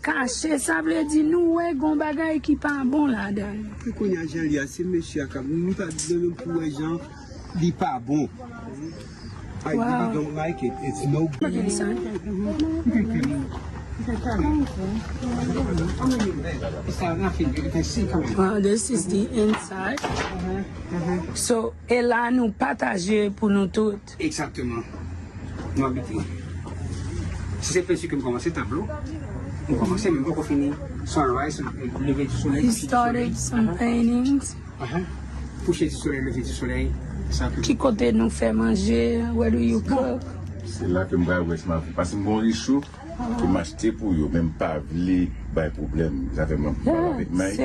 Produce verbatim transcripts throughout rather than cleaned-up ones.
kache, sa vle di nou wè gon bagay ki pa bon ladan l. Pou kounye a, jan li a, se mesye a k ap, nou pa t menm pou wè jan li pa bon. I really don't like it. It's no good. Look inside. You can clean. You can clean. It's not nothing. You can see coming. Well, this is the inside. So, e la nou pataje pou nou tout. Exactement. Nou abite. Si se penti ke m kòmanse, tablo, m kòmanse, men m poko fini. Sunrise, leve di solèy, kouche di solèy. He started some paintings. Aha. Kouche di solèy, leve di solèy. Sa ke... Ki kote nou fè manje? Where do you cook? Se la ke m pral wè si m ap, paske m gon recho ke m achte pou yo, men m pa vle bay pwoblèm. Zafè m ap pale avèk May.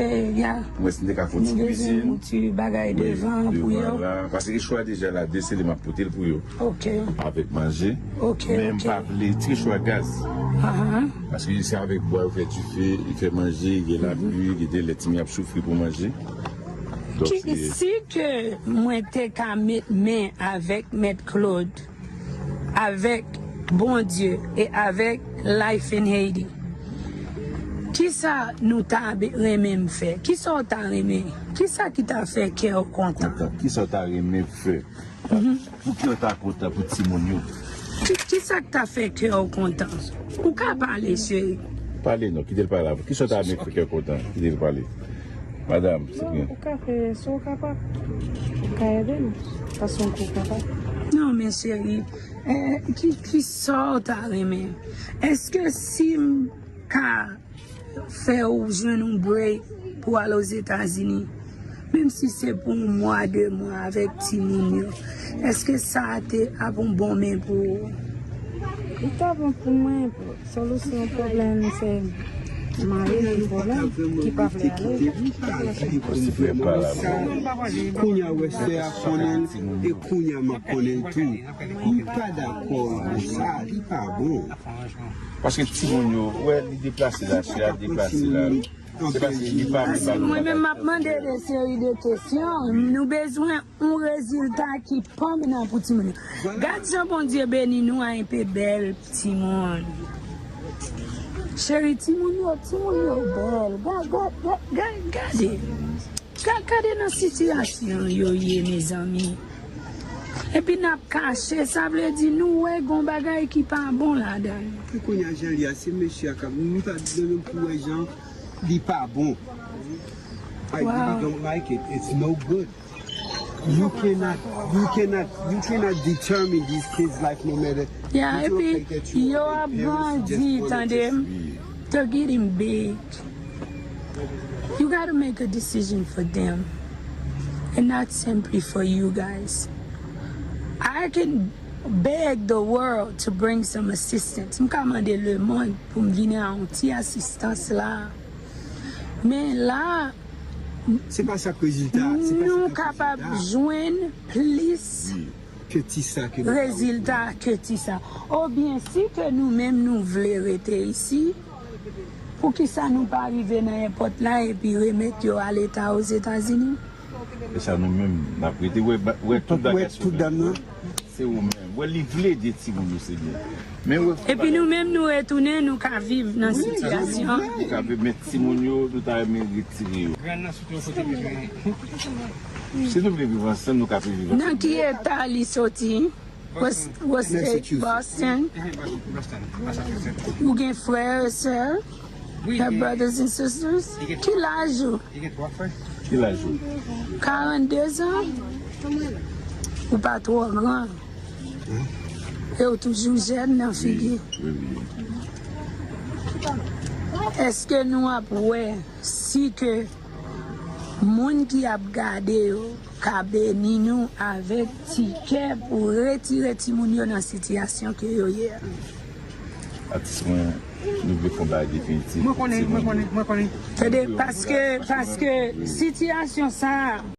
Pou wè si m te ka fè yon ti kwizin. Yon ti bagay devan pou yo. Vwala. Paske recho a deja la, de sele m ap pote l pou yo. Ok. Avèk manje. Ok, ok. Men m pa vle ti recho a gaz. Aha. Paske se avèk bwa yo fè dife, yo fè manje, gen lapli, gen de lè timoun ap soufri pou manje. Donk, si ke mwen te ka met men avèk Mèt Claude, avèk Bondye e avèk Life in Haiti, kisa nou ta be-, renmen m fè? Kisa w ta renmen? Kisa ki ta fè kè w kontan? Kontan. Kisa w ta renmen fè? Pou kè w ta kontan pou timoun yo? Ki, kisa k ta fè kè w kontan? Ou ka pale, cheri. Pale non, kite l pale avè w. Kisa w ta renmen fè kè w kontan? Kite l pale. Madanm, se byen. Ou ka fè, si w kapab, ou ka ede m. Paske m ko kapab. Non, men cheri, eh, ki, kisa w ta renmen? Èske si m ka fè w jwenn yon break pou w al Ozetazini, menm si se pou yon mwa, de mwa avèk timoun yo, èske sa a te ap yon bon men pou ou? Li ta bon pou mwen. Solisyon pwoblèm se mari ki pwoblèm, ki pa vle ale. Kounye a wè sè a konnen l, e kounye a m ap konnen l tou. M pa dakò pou sa, li pa bon. Paske timoun yo, wè, li deplase la, chè a deplase la. Se paske li pa vle ba nou bagay. Mwen menm, m ap mande de seri de kesyon. Nou bezwen yon rezilta ki pèmanan pou timoun yo. Gad jan Bondye beni nou a enpe bèl timoun. Cheri, timoun yo, timoun yo bèl. Ga-, ga-, ga-, ga-, gade. Ga-, gade nan sitiyasyon yo ye, mezanmi. Epi n ap kache, sa vle di nou wè gon bagay ki pa bon ladan l. Pou kounye a, jan li a, se mesye a k ap, nou pa t menm pou wè jan li pa bon. I really don't like it. It's no good. You cannot, you cannot, you cannot determine these kids' life no matter. Yeah, epi yo ap grandi, tande m. They're getting big. You gotta make a decision for them and not simply for you guys. I can beg the world to bring some assistance. M ka mande lemonn pou m vini a yon ti asistans la. Men la, se pa sa k rezilta, se pa sa k rezilta. Nou kapab jwenn plis ke ti sa ke nou ka rezilta ke ti sa. Oubyen si ke nou menm nou vle rete isi, poukisa nou pa rive nan èpòt la epi remèt yo a Leta Ozetazini? E sa nou menm, n ap rete wè, wè tout bagay sou dam nan. Se ou menm. Wè, li vle de timoun yo, se byen. Men wè, epi nou menm, nou retounen, nou ka viv nan sitiyasyon. Nou ka viv, men timoun yo, nou ta renmen retire yo. Grann nan sot yon kote. Si nou vle viv ansanm, nou ka viv ansanm. Nan ki eta li soti? West, West Boston. Boston. Ou gen frè, sè? Her brothers and sisters? Ki laj ou? Ki laj ou? Karannde zan? Ou pa twò gran. E ou toujou jèn nan figi. Èske nou ap wè si ke moun ki ap gade yo ka beni nou avèk ti kè pou retire timoun yo nan sitiyasyon ke yo ye a? Atis mwen, nou vle fè yon bagay definitif. Mwen konnen, mwen konnen, mwen konnen. Tande, paske, paske sitiyasyon sa a,